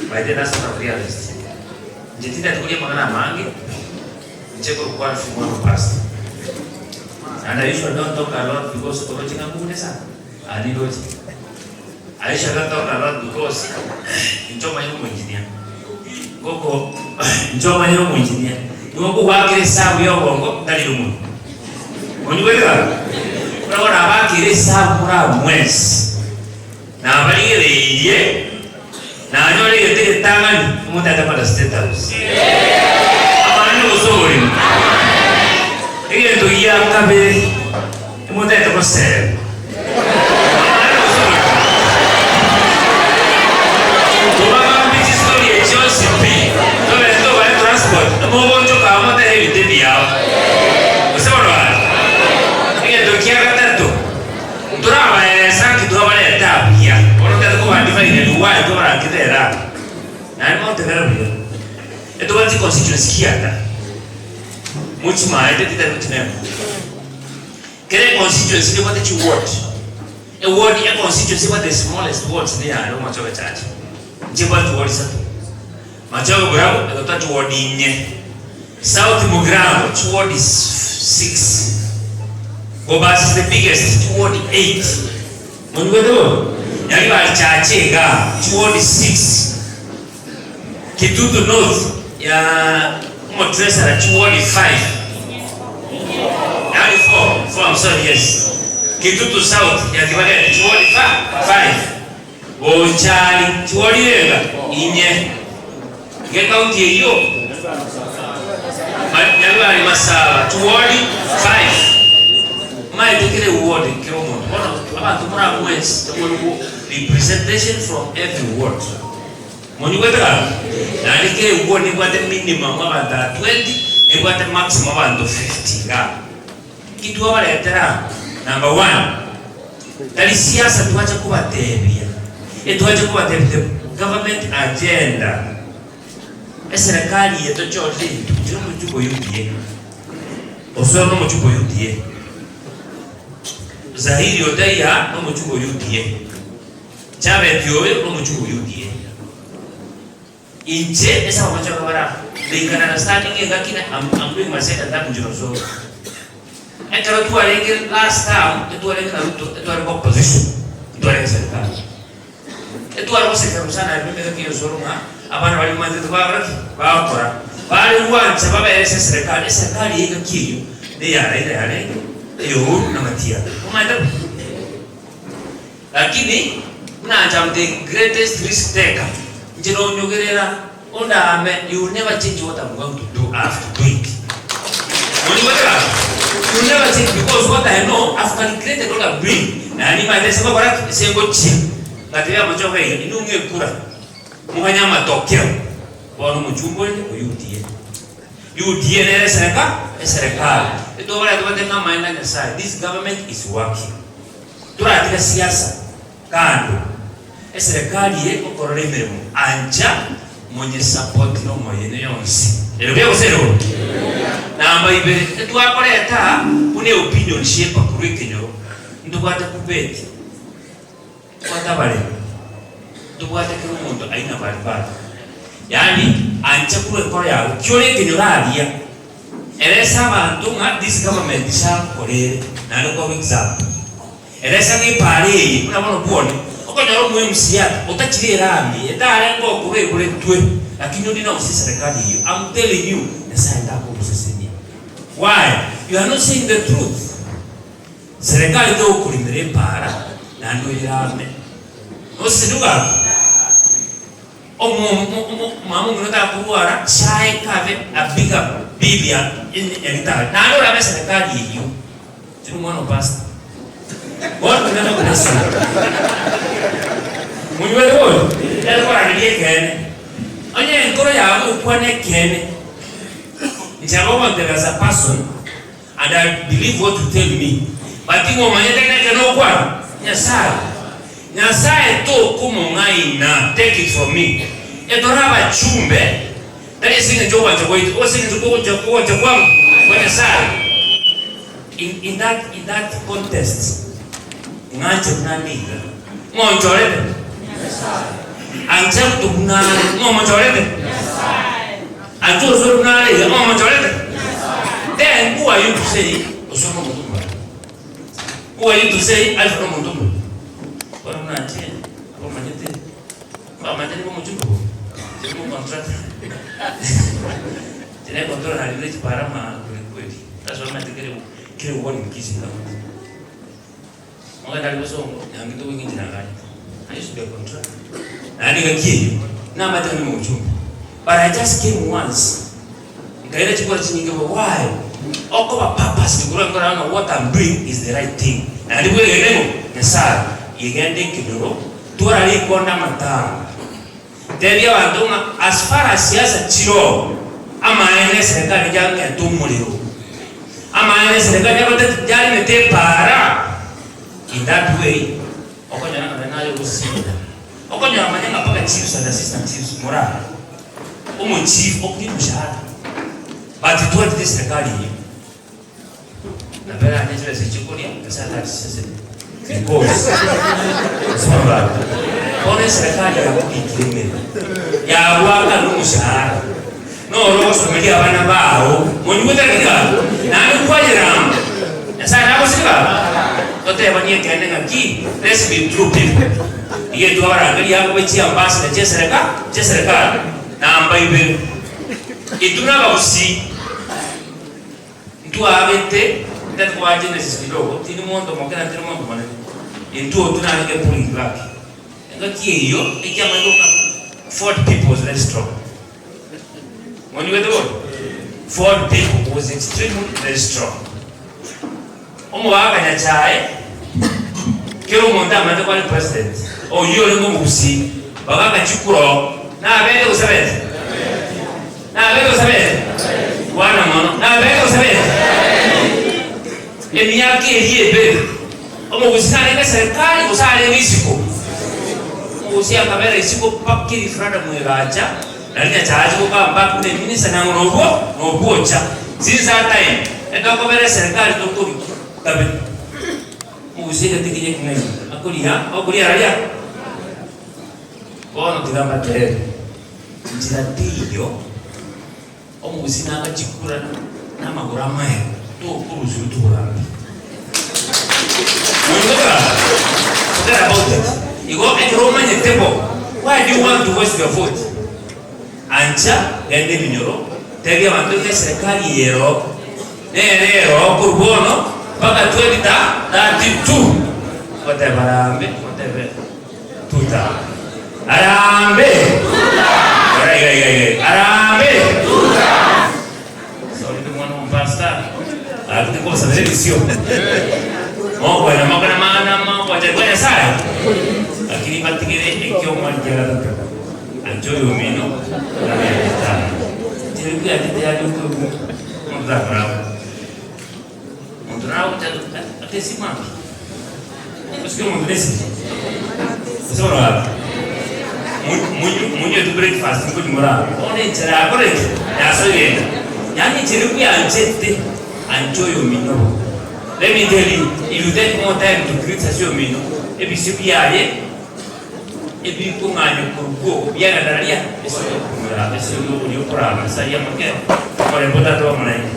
By the way that's what I've realized. Inche tindati koria amang'ana amange, inche nkorokwa Alphy omwana o pastor. And I usually don't talk a lot because oroche ng'a nkunde sana? Aa nindoche. I usually don't talk a lot because inche omanyire omoengineer. Ngoko inche omanyire omoengineer, nigo nkogwakera esabu ya obongo ntari omonwe. Monyigwete baba? Buna bono abakeire esabu more abwo mwensi, nabarigereirie, nanyore egento egetang'ani, omonto aete kogenda State House. Amang'ana gose oborimo. Egento gia kabere, omonto aete goserwa. Amang'ana gose oborimo. Tobagambie chistori echi chionsi pi, tobere tobare transport, mogonchoka amo motere ebinto ebiao. Gose bono baba? Egento kia gatato, Ntorabaeresa nki twabarete abuya, bono tari kobadivaina why twabarakire ere aba. Naende motegere buya, etobwate chiconstituency kianda, mochimaete titari gochimema. Kera econstituency nebwate chiward, eward econstituency ebwate the smallest wards neyare Omochoge Church, inche mbwate chiward isato, Machoge Borabu egotoa chiward inye. South Mugirango chiward 6, Bobasi is the biggest chiward 8, monyigwete bobe? Nyaribari Chache igaa chiward 6, Kitutu North ya omotreasurer chiward 5, yaani 4, 4 I'm sorry yes, Kitutu South ya Kibageni chiward 5, Bochari chiward irenga? Inye. Iga ekaunti eyio Nyaribari Masaba chiward 5 maete kera eward kera omonto bono abanto more mwensi tobwate representation from every ward monyigwete gaki naende kera eward nebwate minimum abanto aa 20 nebwate maximum abanto 50 igaa Inki twabaretera aa number one tari siasa twacha kobatebia etwacha kobatebia the government agenda eserekari eye tochorire intwe inche nomochumba o UDA Osoro nomochumba o UDA Zahiri Odaiya nomochumba o UDA Chabeti oyo nomochumba o UDA. Inche ase abamochoka bare aa, they can understand ng'a engaki na I'm, I'm doing my second term inche nosoro. Ekero twarenge last term, etwarenge na Ruto, etwarenge opposition, ntwarenge serikali. Etware gosekerwa sana I remember engaki ya Osoro ng'a abana baria omanyete tibakora ki? Bagokora. Bare gwancha babere ase eserekari, eserekari eye engaki eyio neya Raila yarenge, eya Uhuru na Matiang'i. Omanyete bo? Lakini buna inche am the greatest risk taker, inche nonyogerera ondame, you will never change what am going to do, I have to do it. Monyigwete gaki? You will never change because what I know, I've calculated what I'm doing, naende nimanyete ase ngokora ki? Ase ngochia. Ngatebia amachogo iga, inwe ng'e ekura, moganye amatokeo, bono omochumba onde oyutie. UDA nere esereka, eserekari. Etobare tobate ng'a amaene a Nyasaye, this government is working. Toratiga siasa kando, eserekari eye okorora emeremo ancha monye support nomoyene yonsi. Ere buya gose ere bobe? Namba ibere, etwakoreta aa buna eopinion shaper korwa ekenyoro, ntobwate kubeti, ntobwate abaremi, ntobwate kera omonto aina mbalimbali. Yaani ancha korwa enkoro yago, ki ore ekenyoro aria, Eresa abanto ng'a this government nsankore ere naende nkobe example. Eresa ng'a epaara eye buna bono bwone okonyora omo MCA otachire erami etarenge okorwa eiboretwe lakini onde nagose eserekari eyio am telling you Nyasaye takogosesenia. Why? You are not saying the truth. Serikali tegokorimera epaara naende oyerame. Noseseniwe gaki? Omama omino takorwara chae kabe a bigger bill ya nyagetari naende orabe eserekari eyio tiri omwana o pastor God will never bless you monyuete bono tari korageria ekeene onye enkoro yago egokwana ekeene inche nabo ogontebia as a person And I believe what you tell me, but ng'a omanyete ng'a ekero nokwana Nyasaye, Nyasaye tokomong'aina, take it from me, etore abachumbe, tari ase eng'encho y'ogwancha gwaito, ase eng'encho y'ogocha ogocha kwang'o kwa Nyasaye. In, in that, in that contest, ng'anche buna ande iga, ng'o onchorete? Ancha buna are, ng'a omochorete? Ancha osore buna are iga, ng'a omochorete? Then who are you to say osore nomonto omobe? Who are you to say Alpha nomonto omobe? Bono buna anche abamanyete, abamanyete nigo omochumbe bobe, inche nomocontractor. Inche necontrol narire chipara ma kweli kweli, that's why omanyete kere kere gokwana Kisii county. Omogeni aria bosongo, nyangete ogoing'enchera nagachete. I used to be a contractor. Naende engaki eyio, namanyete ng'a nimochumbe. But I just came once, nkaira chikura chinyinge bo, why? Okoba purpose igoro nkorora ng'a what I'm doing is the right thing. Naende bwegene ng'o? Nyasaye. Igende ekenyoro, twara rikonda amatanga. Tebia abanto ng'a as far as siasa chiroo, amaene eserekari yang'ete omorero, amaene eserekari yagote yarimete epaara, in that way okonyora ng'a naye naye ogosinda. Okonyora manya ng'a mpaka chiefs and assistant chiefs morare, omochief okuria omoshahara, but titwachete eserekari eyio. Nabere anye chibesa echio koria, Nyasae atachiseseni. Because, ase bono bono eserekari yakobikire emeremo, yagoakana omoshahara, noro ogosomeria abana bao, monyigwete lakini gaki, naende kwayeramba, Nyasae nagosire gaki? Totebanie ekeene ng'aki, let's be true people. Iga intwe abarangeria abo be chiambassador chiesereka chieserekari, namba ibere, intwe nabagusii. Ntwabete ntari koa Genesis kidogo, tindi monto moke naende tindi monto monene. Intwe otwo narenge pulling back. Engaki eyio ekiamanyete ng'a Ford people was very strong. Monyigwete bono? Ford people was extremely very strong. Omogaka Nyachae, kera omonto amanyete kware president, oyio orenge omogusii, bagaka chikura nabete gose abete? Nabete gose abete? Kwana mono, nabete gose abete? Emiaka eria ebere, omogusii narenge serikali gose arenge isiko? Omogusii akabera isiko mpaka ereferendum egacha, Nari Nyasae ache gokamba buna eminisa nang'o nobwo nobwocha. Since that time, etokobera eserekari tokorigia kabere. Mogusie egati keria ekeng'aini, akoria, okoria araria. Bono tiga mbateebe, nchera teiyo, omogusi nagachikura namagoro amaye, tokorusiwa toborambi. Moigwete baba? Forget about it. Igo ekero omanyete bo, why do you want to waste your vote? Ancha, genda ebinyoro, tebia abanto ng'a eserekari eye eroo, nere eroo korwa bono mpaka 2032. Ogoteba arambe, otebe tuta. Arambe! Ora iga iga iga. Arambe! Sorry ndi mwana omopastor, gaki tikosabera ebisio. Mokwenda mokore amang'ana amogocha kwa Nyasaye, lakini batigere ekiomwani kia gatato. Ancha oyomino buna ayanchete aye. Inche rikianchete yaani okoigwa omonto takora abwo. Omonto nagocha ate esimu ake, gose omonto nesimi, gose bono gaki, monywete breakfast nkonywa moraro, bono enchera yakora ki? Yasoire enda. Yaani enchera bweanchete, ancha oyomino bo. Let me tell you, if you take more time to greet ase oyomino, ebisio biaye ebikong'anya korwa bwogo biagenda raria ase oyokumura ase oyo oria okorama ase aria amake, omorembe o Tata bw'Omonene.